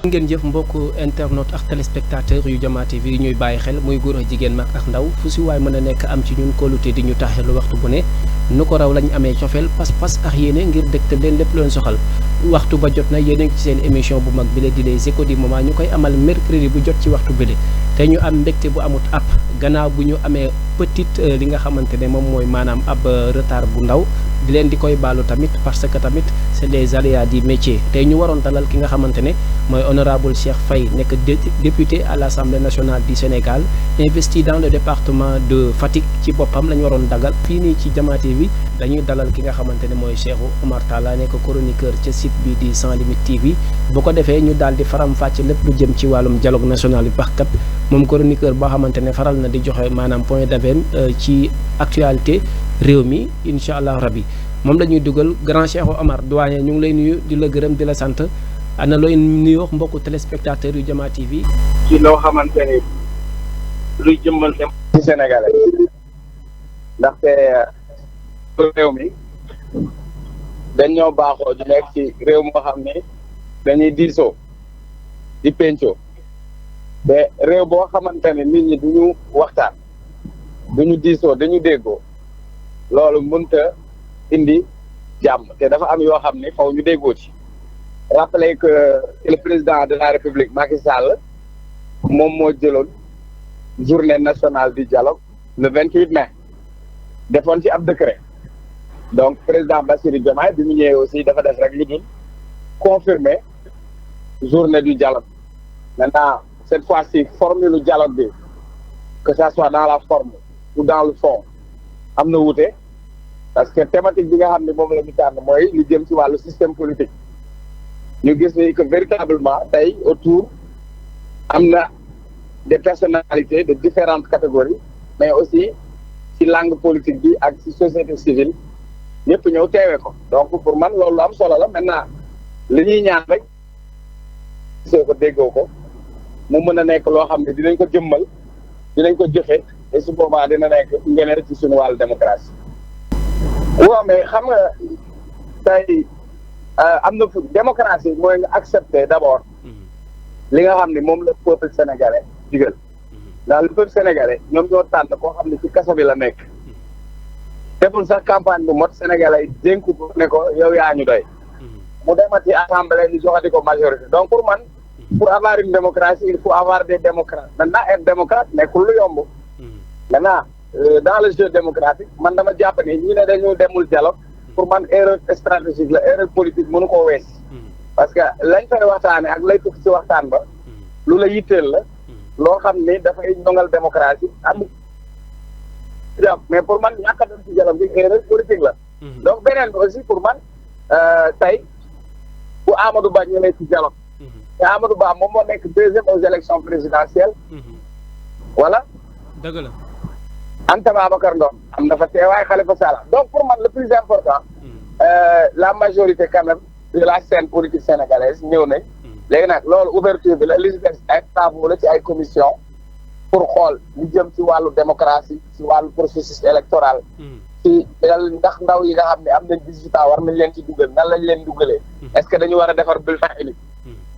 ngeen jëf mbokk internet ak téléspectateur yu Jama TV yi ñuy bàyyi xel muy góor ak jigéen mag ak ndaw fu si waay mën a nekk am ci ñun kóolute di ñu taxelu waxtu bu ne nu ko raw lañ amee cofeel pas-pas ak yéene ngir dégtal leen lépp leen soxal waxtu ba jot na yéen a ngi ci seen émission bu mag bi la di Les Échos du Moment ñu koy amal mercredi bu jot ci waxtu bi te ñu am mbégte bu amut app gannaaw bu ñu amee petite li nga xamante ne moom mooy maanaam ab retard bu ndaw di leen di koy baalu tamit parce que tamit c'est des aléas du métier tey ñu waroon dalal ki nga xamante ne mooy honorable Cheikh Faye nekk député à l'Assemblée nationale du Sénégal investi dans le département de Fatick ci boppam la ñu waroon dagal fii nii ci Jama TV dañuy dalal ki nga xamante ne mooy Cheikh Oumar Talla nekk chroniqueur ca site bi di Sans Limites TV bu ko defee ñu daal di faram-fàcce lépp lu jëm ci wàllum dialogue national bi baxkat moom chroniqueur boo xamante ne faral na di joxe maanaam point de vue ci actualité réew mi incha allah rabbi moom la ñuy dugal grand Cheikh Oumar doyen ñu ngi lay nuyu di la gërëm di la sant ana looy nuyoo mbokku téléspectateurs yu Jama TV. ci loo xamante ni luy jëmmal ci Sénégalais ndaxte réew mi dañoo baaxoo di nekk ci réew moo xam ni dañuy diisoo di pencoo te réew boo xamante ne nit ñi duñu waxtaan duñu diisoo dañu déggoo loolu mënta indi jàmm te dafa am yoo xam ni faw ñu déggoo ci rappeler que le président de la République Macky Sall moom moo jëloon journée nationale du dialogue le 28 mai defoon ci ab décret donc président Bassirou Diomaye bi mu ñëwee aussi dafa def rek lu dul confirmer journée du dialogue maintenant cette fois-ci formule dialogue bi que ça soit dans la forme ou dans le fond am na wuute parce que thématique bi nga xam ne moom la ñu tànn mooy lu jëm ci wàllu système politique ñu gis ni que véritablement tey autour am na des personnalités de différentes catégories mais aussi ci langue politique bi ak ci société civile ñëpp ñëw teewee ko donc pour man loolu am solo la maintenant li ñuy ñaan rek soo ko déggoo ko mu mën a nekk loo xam ne dinañ ko jëmmal dinañ ko jëfe et su boobaa dina nekk ngeneen ci suñu wàllu démocratie waaw mais xam nga tey am na fu démocratie mooy nga accepter d'abord li nga xam ne moom la peuple sénégalais digal ndax le peuple sénégalais ñoom ñoo tànn koo xam ne ci kaso bi la nekk deful sax campagne bu mot sénégalais dénku ko ne ko yow yaa ñu doy mu demati assemblée ñu joxati ko majorité donc pour man pour avoir une démocratie il faut avoir des démocrates maintenant être démocrate nekkul lu yomb maintenant dans le jeu démocratique man dama jàpp ni ñi ne dañu demul dialogue pour man erreur stratégique la erreur politique mënu koo wees parce que lañ fay waxtaane ak lay tukki ci waxtaan ba lu la yitteel la loo xam ni dafay ñongal démocratie am mais pour man ñàkk a dem ci dialogue bi erreur politique la donc beneen bi aussi pour man tey bu Amadou Ba ñëwee ci dialogue te Amadou Ba moom moo nekk deuxième aux élections présidentielles voilà dëgg la Anta Babacar Ngom am na fa teewaay Khalifa Sall donc pour man le plus important la majorité quand même de la scène politique sénégalaise ñëw nañ léegi nag loolu ouverture bi la li si des ay travaux la ci ay commission pour xool lu jëm ci wàllu démocratie ci wàllu processus électoral ci ndax ndaw yi nga xam ne am nañ 18 ans war nañ leen ci dugal nan lañ leen dugalee est-ce que dañu war a defar bulletin unique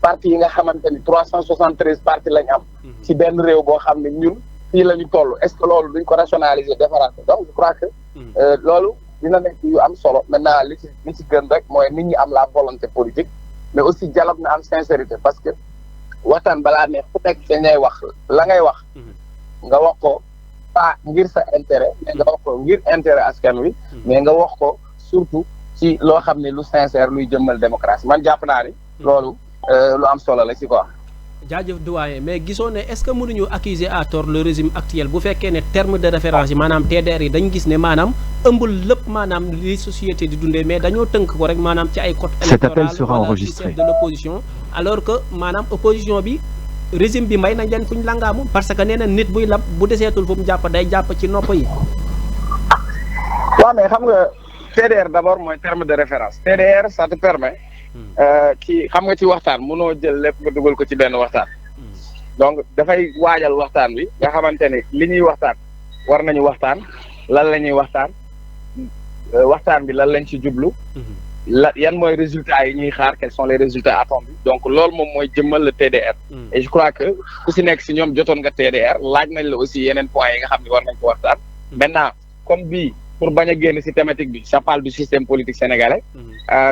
parti yi nga xamante ni 373 parti lañ am ci benn réew boo xam ne ñun fii la ñu toll est-ce que loolu duñ ko rationaliser defaraat ko donc je crois que loolu dina nekk yu am solo maintenant li ci gën rek mooy nit ñi am la volonté politique mais aussi dialogue na am sincérité parce que waxtaan balaa neex ku nekk dañ lay wax la ngay wax nga wax ko pas ngir sa intérêt mais nga wax ko ngir intérêt askan wi mais nga wax ko surtout ci loo xam ne lu sincère luy jëmmal démocratie man jàpp naa ni loolu lu am solo la ci quoi. jaajëf doyen mais gisoo ne est-ce que mënuñu accuser à tort le régime actuel bu fekkee ne terme de référence yi maanaam TDR yi dañu gis ne maanaam ëmbul lépp maanaam li société di dundee mais dañoo tënk ko rek maanaam ci ay code électoral wala ci chef de l'opposition alors que maanaam opposition bi régime bi may nañ leen fu ñu langaamu parce que nee na nit buy lab bu deseetul fu mu jàpp day jàpp ci nopp yi. waaw mais xam nga TDR d'abord mooy terme de référence TDR ça te permet. ci xam nga ci waxtaan mënoo jël lépp nga dugal ko ci benn waxtaan donc dafay waajal waxtaan bi nga xamante ni li ñuy waxtaan war nañu waxtaan lan la ñuy waxtaan waxtaan bi lan lañ ci jublu yan mooy résultats yi ñuy xaar quels sont les résultats attendus donc loolu moom mooy jëmmal le TDR. Et je crois que ku si nekk si ñoom jotoon nga TDR laaj nañ la aussi yeneen points yi nga xam ne war nañ ko waxtaan. Maintenant comme bii pour bañ a génn si thématique bi ça parle du système politique sénégalais.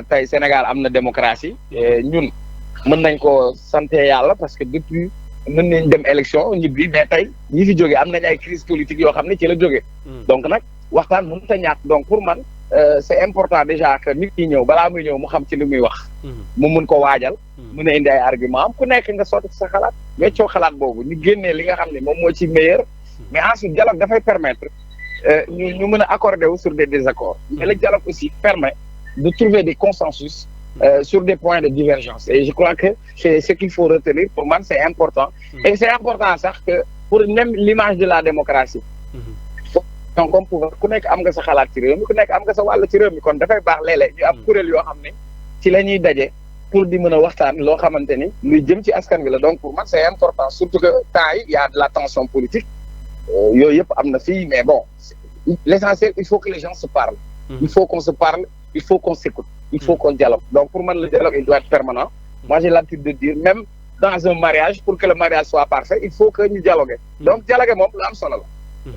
Tey Sénégal am na démocratie. ñun mën nañ ko sante yàlla parce que depuis mën nañ dem élection ñibbi mais tey ñi fi jógee am nañ ay crise politique yoo xam ne ci la jógee. donc nag waxtaan mënut a ñàkk donc pour man. C'est important déjà que nit ki ñëw balaa muy ñëw mu xam ci li muy wax. mu mun ko waajal. mun a indi ay argument am ku nekk nga sotti ci sa xalaat. weccoo xalaat boobu ñu génnee li nga xam ne moom moo ci meilleur. mais ensuite dialogue dafay permettre ñu mën a accorder wu sur des désaccords. mais le dialogue aussi permet de trouver des consensus. Sur des points de divergence et je crois que c'est ce qu'il faut retenir pour man c'est important. Et c'est important sax que pour même l'image de la démocratie. donc comme pouvoir ku nekk am nga sa xalaat ci réew mi ku nekk am nga sa wàll ci réew mi kon dafay baax léeg-léeg ñu am kuréel yoo xam ne ci la ñuy daje pour di mën a waxtaan loo xamante ni luy jëm ci askan wi la donc pour man c'est important surtout que temps yi y a de la tension politique yooyu yëpp am na fii mais bon l'essentiel il faut que les gens se parlent. Il faut qu'on se parle il faut qu'on s'écoute il faut qu'on dialogue donc pour man le dialogue il doit être permanent. Moi j'ai l'habitude de dire même dans un mariage pour que le mariage soit parfait il faut que ñu dialoguer donc dialoguer moom lu am solo la.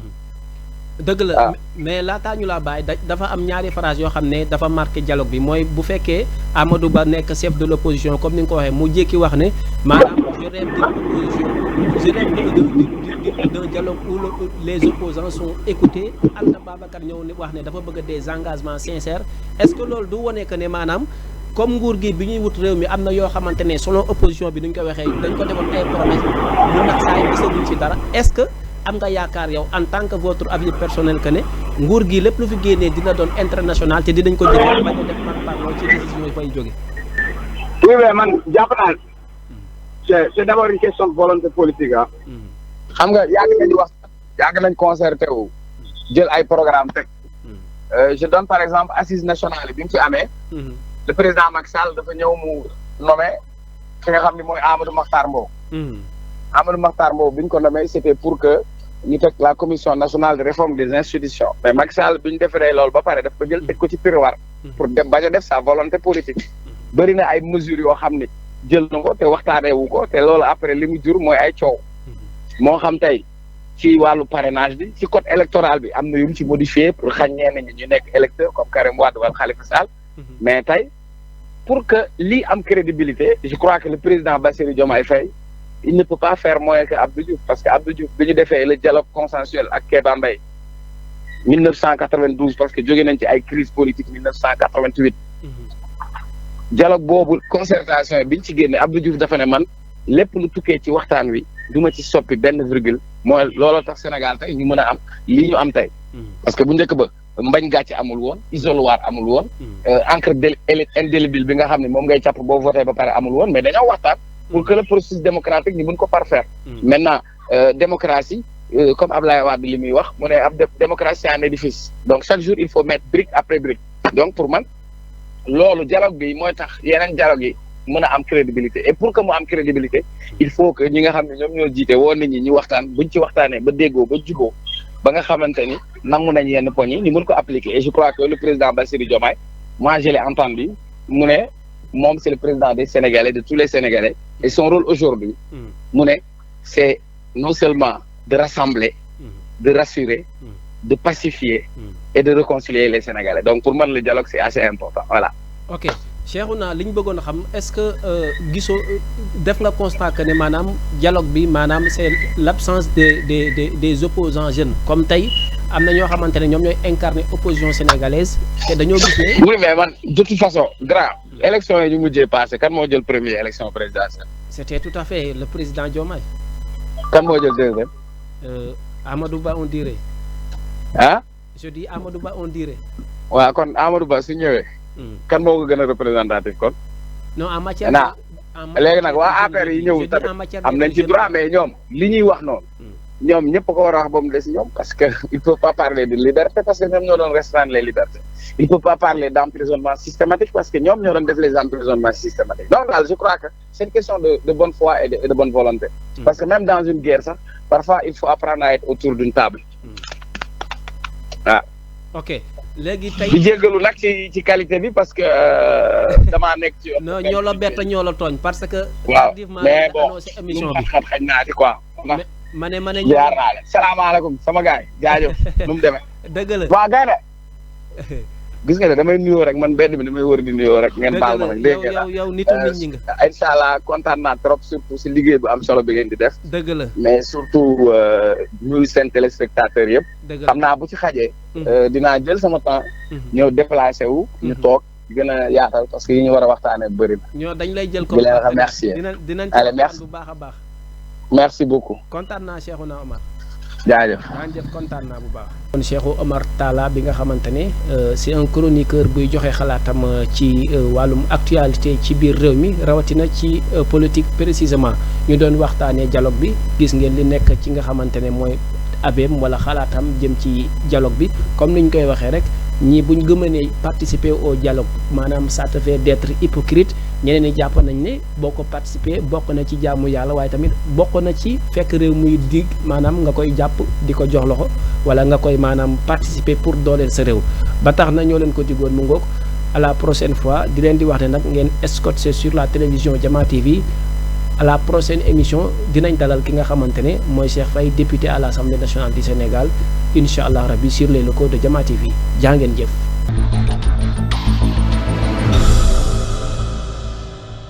dëgg la mais laataa ñu laa bàyyi dafa am ñaari phrase yoo xam ne dafa marqué dialogue bi mooy bu fekkee Amadou Ba nekk chef de l'opposition comme ni nga ko waxee mu jékki wax ne maanaam je rêve d'une opposition je rêve d'un dialogue où les opposants sont écoutés Anta Babacar ñëw ne wax ne dafa bëgg des engagements sincères est-ce que loolu du wone que ne maanaam comme nguur gi bi ñuy wut réew mi am na yoo xamante ne selon opposition bi duñ ko waxee dañ ko defoon ay promesses mu nax saa yi gisaguñ ci dara est-ce que am nga yaakaar yow en tant que votre avis personnel que ne nguur gi lépp lu fi génnee dina doon international te dinañ ko jëfee bañ a def par parloo ci décision yi fay jóge. oui mais man jàpp naa c'est d'abord une question de volonté politique ah. xam nga yàgg nañu wax yàgg nañ concerté wu jël ay programme teg. Je donne par exemple assise nationale bi mu fi amee. le président Macky Sall dafa ñëw mu nommé ki nga xam ni mooy Amadou Makhtar Mbow. Amadou Makhtar Mbow bi ñu ko nommé c'était pour que ñu teg la commission nationale de réforme des institutions mais Macky Sall bi ñu defaree loolu ba pare daf ko jël teg ko ci tiroir pour dem bañ a def sa volonté politique. bëri na ay mesures yoo xam ne jël na ko te waxtaanee wu ko te loolu après li mu jur mooy ay coow. moo xam tey ci wàllu parrainage bi ci code électoral bi am na yu mu ci modifié pour xañ ñenn ñi ñu nekk électeur comme Karim Wade wala Khalifa Sall. mais tey pour que lii am crédibilité je crois que le président Bassirou Diomaye Faye il ne peut pas faire moins que Abdou Diouf parce que Abdou Diouf bi ñu defee le dialogue consensuel ak Kéba Mbaye 1992 parce que jóge nañ ci ay crise politique 1988 dialogue boobu concertation bi ñu ci génne Abdou Diouf dafa ne man lépp lu tukkee ci waxtaan wi du ma ci soppi benn virgule mooy looloo tax Sénégal tey ñu mën a am lii ñu am tey parce que bu njëkk ba mbañ gàcce amul woon isoloir amul woon encre indélébile bi nga xam ne moom ngay càpp boo voté ba pare amul woon mais dañoo waxtaan pour que le processus démocratique ñu mën ko parfaire maintenant démocratie comme Ablaye Wade li muy wax mu ne ab démocratie c'est un édifice donc chaque jour il faut mettre brique après brique donc pour man loolu dialogue bi mooy tax yeneen dialogue yi mën a am crédibilité et pour que mu am crédibilité il faut que ñi nga xam ne ñoom ñoo jiite woo nit ñi ñu waxtaan buñ ci waxtaanee ba déggoo ba juboo ba nga xamante ni nangu nañ yenn poñ yi ñu mën ko appliquer et je crois que le président Bassirou Diomaye moi je l'ai entendu mu ne moom c'est le président des Sénégalais de tous les Sénégalais et son rôle aujourd'hui mu ne c'est non seulement de rassembler de rassurer de pacifier et de réconcilier les Sénégalais donc pour man le dialogue c'est assez important voilà. ok Cheikhouna li ñu bëggoon a xam est-ce que gisoo def nga constat que ne maanaam dialogue bi maanaam c'est l'absence des opposants jeunes comme tey am na ñoo xamante ne ñoom ñooy incarner opposition sénégalaise te dañoo gis ne. oui mais man de toute façon grand élection yi ñu mujjee passé kan moo jël première élection présidentielle. c'était tout à fait le président Diomaye. kan moo jël deuxième. Amadou Ba on dirait. ah. je dis Amadou Ba on dirait. waaw kon Amadou Ba su ñëwee. kan moo ko gën a représentatif kon. non en matière. léegi nag waa APR yi ñëw tamit am nañ ci droit mais ñoom li ñuy wax noonu. ñoom ñëpp ko war a wax ba mu des ñoom parce que il peut pas parler de liberté parce que ñoom ñoo doon restreindre les libertés. il peut pas parler d'emprisonnement systématique parce que ñoom ñoo doon def les emprisonnements systématiques donc daal je crois que c'est une question de bonne foi et de bonne volonté. parce que même dans une guerre sax parfois il faut apprendre à être autour d'une table. ok léegi tey di jéggalu nag ci qualité bi parce que damaa nekk ci yoon. non ñoo la bett ñoo la tooñ parce que. waaw tardivement mais nga bon annoncé émission bi xat xañ naa ci quoi. ma ne jaar naa leen salaamaaleykum sama gars yi jaajëf nu mu demee. dëgg la waa gay de gis nga ne damay nuyoo rek man benn bi damay wër di nuyoo rek ngeen baal ma nag dégg nga yow nitu nit ñi nga. incha allah kontaan naa trop surtout si liggéey bu am solo bi ngeen di def. dëgg la mais surtout ñuy seen téléspectateurs yëpp. dëgg la xam naa bu ci xajee. dinaa jël sama temps. ñëw déplacé wu. ñu toog gën a yaatal parce que yi ñu war a waxtaanee bëri na. ñoo dañ lay jël di leen remercier dinañ allez ci merci bu baax a baax. merci beaucoup. kontaan naa Cheikhouna Omar. jaajëf kontaan naa bu baax. kon Cheikhou Omar Talla bi nga xamante ne c'est un chroniqueur buy joxe xalaatam ci wàllum actualité ci biir réew mi rawatina ci politique précisément ñu doon waxtaanee dialogue bi gis ngeen li nekk ci nga xamante ne mooy abeem wala xalaatam jëm ci dialogue bi comme ni ñu koy waxee rek ñii buñ gëmënee participer au dialogue maanaam ça te fait d'être hypocrite ñeneen ñi jàpp nañ ne boo ko participer bokk na ci jaamu yàlla waaye tamit bokk na ci fekk réew muy dig maanaam nga koy jàpp di ko jox loxo wala nga koy maanaam participer pour dooleel sa réew ba tax na ñoo leen ko digoon mu ngoog à la prochaine fois di leen di wax ne nag ngeen scotché sur la télévision Jama TV à la prochaine émission dinañ dalal ki nga xamante ne mooy Cheikh Faye député à l'Assemblée nationale du Sénégal incha allah rabbi sur les locaux de Jama TV jaa ngeen jëf.